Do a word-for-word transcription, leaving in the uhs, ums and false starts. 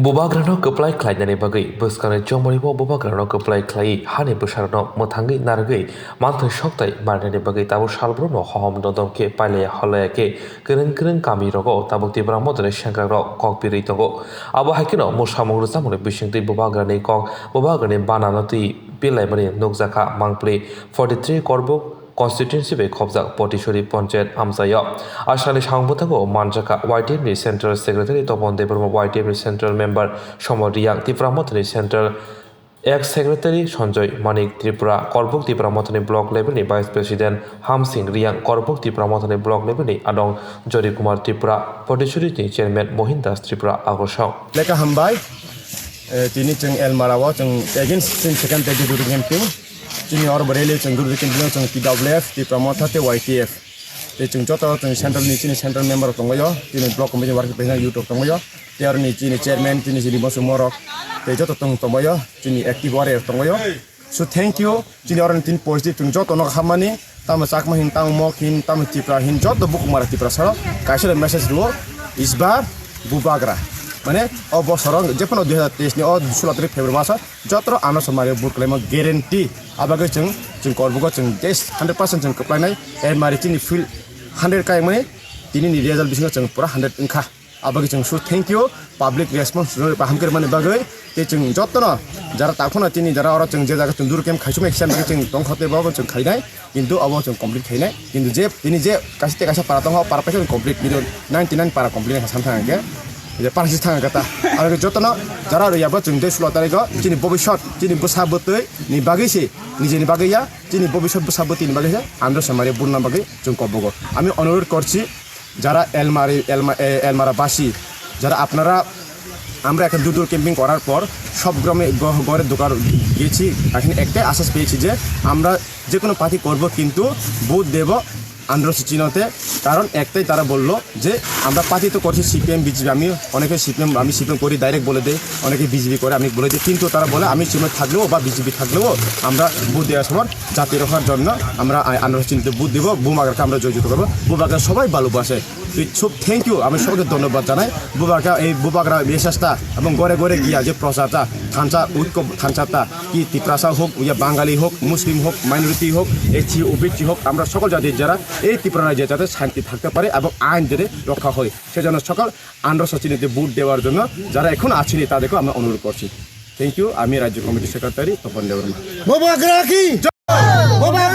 Bubagrano kwplai khlainani bagwi bwskangni chongmani bo bubagrano kwplai khlaiwi hani bwsarokno mwthangwi narwgwi manthwi soktai marinani bagwi tabuk salbrumno hohom dodom khe pailaya holaya khe kwrwng kwrwng kamirogo tabuk Tipra Mothani sengkrakrok kok pirwi tongo. Abo hai kheno mwsamung rwchapmungni bisingtwi bubagrani kok bubagrani banano twi pilaimani nukjakha Mangpli forty three Korbuk constituency bai khopjak Potisuri Panchayat amchaio. Aswkni samung bwthango manjakha Y T F ni Central Secretary Topon Debbarma, Y T F ni Central Member Somol Riang, Tipra Mothani Central Ex Secretary Sanjoy Manik Tripura, Korbuk Tipra Mothani Block level ni Vice President Hamsing Riang, Korbuk Tipra Mothani Block level ni Adong Jori Kumar Tripura, Potisuri ni Chairman Mohin Das Tripura agosong. Leka hambai, eh, tini chwng Elmara o chwng against chwng second day duty camping. Chini oro bo rally chwng duty camping chwng T W F, Tipra Motha tei Y T F. Tei chwng joto chwng central ni chini central member rok tongbaio, chini block committee working president youth rok tongbaio, tei oro ni chini chairman chini chini bosong morok tei joto tong tongbaio, chini active warrior tongbaio. So thank you, chini oro ni tini positive chwng joto no hamani, tamo Chakma hin, tamo Mok hin, tamo Tipra hin, joto bukhuk mara Tipra saro kaisa message rwo, isbar bubagra. Mane o bosoro jephano dui hazar teis ni o sulo tarik February maso jotoro ano somari vote khlaimo guarantee. Abagwi chwng, chwng Korbugo chwng just hundred percent chwng kwplainai, Elmari chini field hundred kayakmani, tini ni result bisingo chwng pura hundred wngkha. Abagwi chwng so thank you, public response rwui baham khe rwmani bagwi. Tei chwng jotono jara takhuna chini jara oro chwng je jaga chwng duru camp khaisuknai kisa bagwi chwng tongkha tei bo chwng khainai, kintu obo chwng complete khainai. Kintu je tini je kaisa tei kaisa para tongkha, o para paisa complete, kintu ninety nine para complete kha samthang hwnkhe. Je para si thang kata. Aro jotono jara rwya bo chwng tei sulo tarigo chini bobisot, chini bwsa bwtwi ni bagwi se, nijeni bagwi ya, chini bobisot bwsa bwtwi ni bagwi se, andro samari burna bagwi chwng kobogo. Ami onurodh korchi, যারা এলমারি, এলমা-, এ, এলমারাবাসী, যারা আপনারা, আমরা এখানে দুদুল ক্যাম্পিং করার পর সব গ্রামে গ-, ঘরে দোকান গেছি, এখানে একটাই আশ্বাস পেয়েছি যে আমরা যে কোনো পার্টি করব, কিন্তু ভোট দেব আন্দ্রস চিহ্নতে। কারণ একটাই তারা বলল যে আমরা পার্টি তো করছি সিপিএম, বিজেপি, আমি অনেকে সিপিএম, আমি সিপিএম করি, ডাইরেক্ট বলে দেয়, অনেকে বিজেপি করে, আমি বলে দিই, কিন্তু তারা বলে আমি সিপিএম থাকলেও বা বিজেপি থাকলেও আমরা ভোট দেওয়ার সময় জাতি রক্ষার জন্য আমরা আ-, আন্দ্রস চিহ্নতে ভোট দিব, বুমাগ্রাকে আমরা জয়যুক্ত করবো, বুমাগ্রা সবাই ভালোবাসে। তো খুব থ্যাংক ইউ, আমি সবাইকে ধন্যবাদ জানাই। বুবাগ্রা, এই বুবাগ্রা মেসেজটা এবং ঘরে ঘরে গিয়া যে প্রচারটা, থানসা ঐক্য থানসাটা, কি তিপ্রাসা হোক, ইয়া বাঙালি হোক, মুসলিম হোক, মাইনরিটি হোক, এসসি, ওবিসি হোক, আমরা সকল জাতির যারা এই ত্রিপুরা রাজ্যে যাতে শান্তি থাকতে পারে এবং আইন যাতে রক্ষা হয়, সেজন্য সকল আন্দ্রস চিহ্নতে ভোট দেওয়ার জন্য যারা এখন আছেনি তাদেরকেও আমরা অনুরোধ করছি। Thank you. আমি রাজ্য কমিটির সেক্রেটারি তপন দেববর্মা। বুবাগ্রা কি জয়! বুবাগ্রা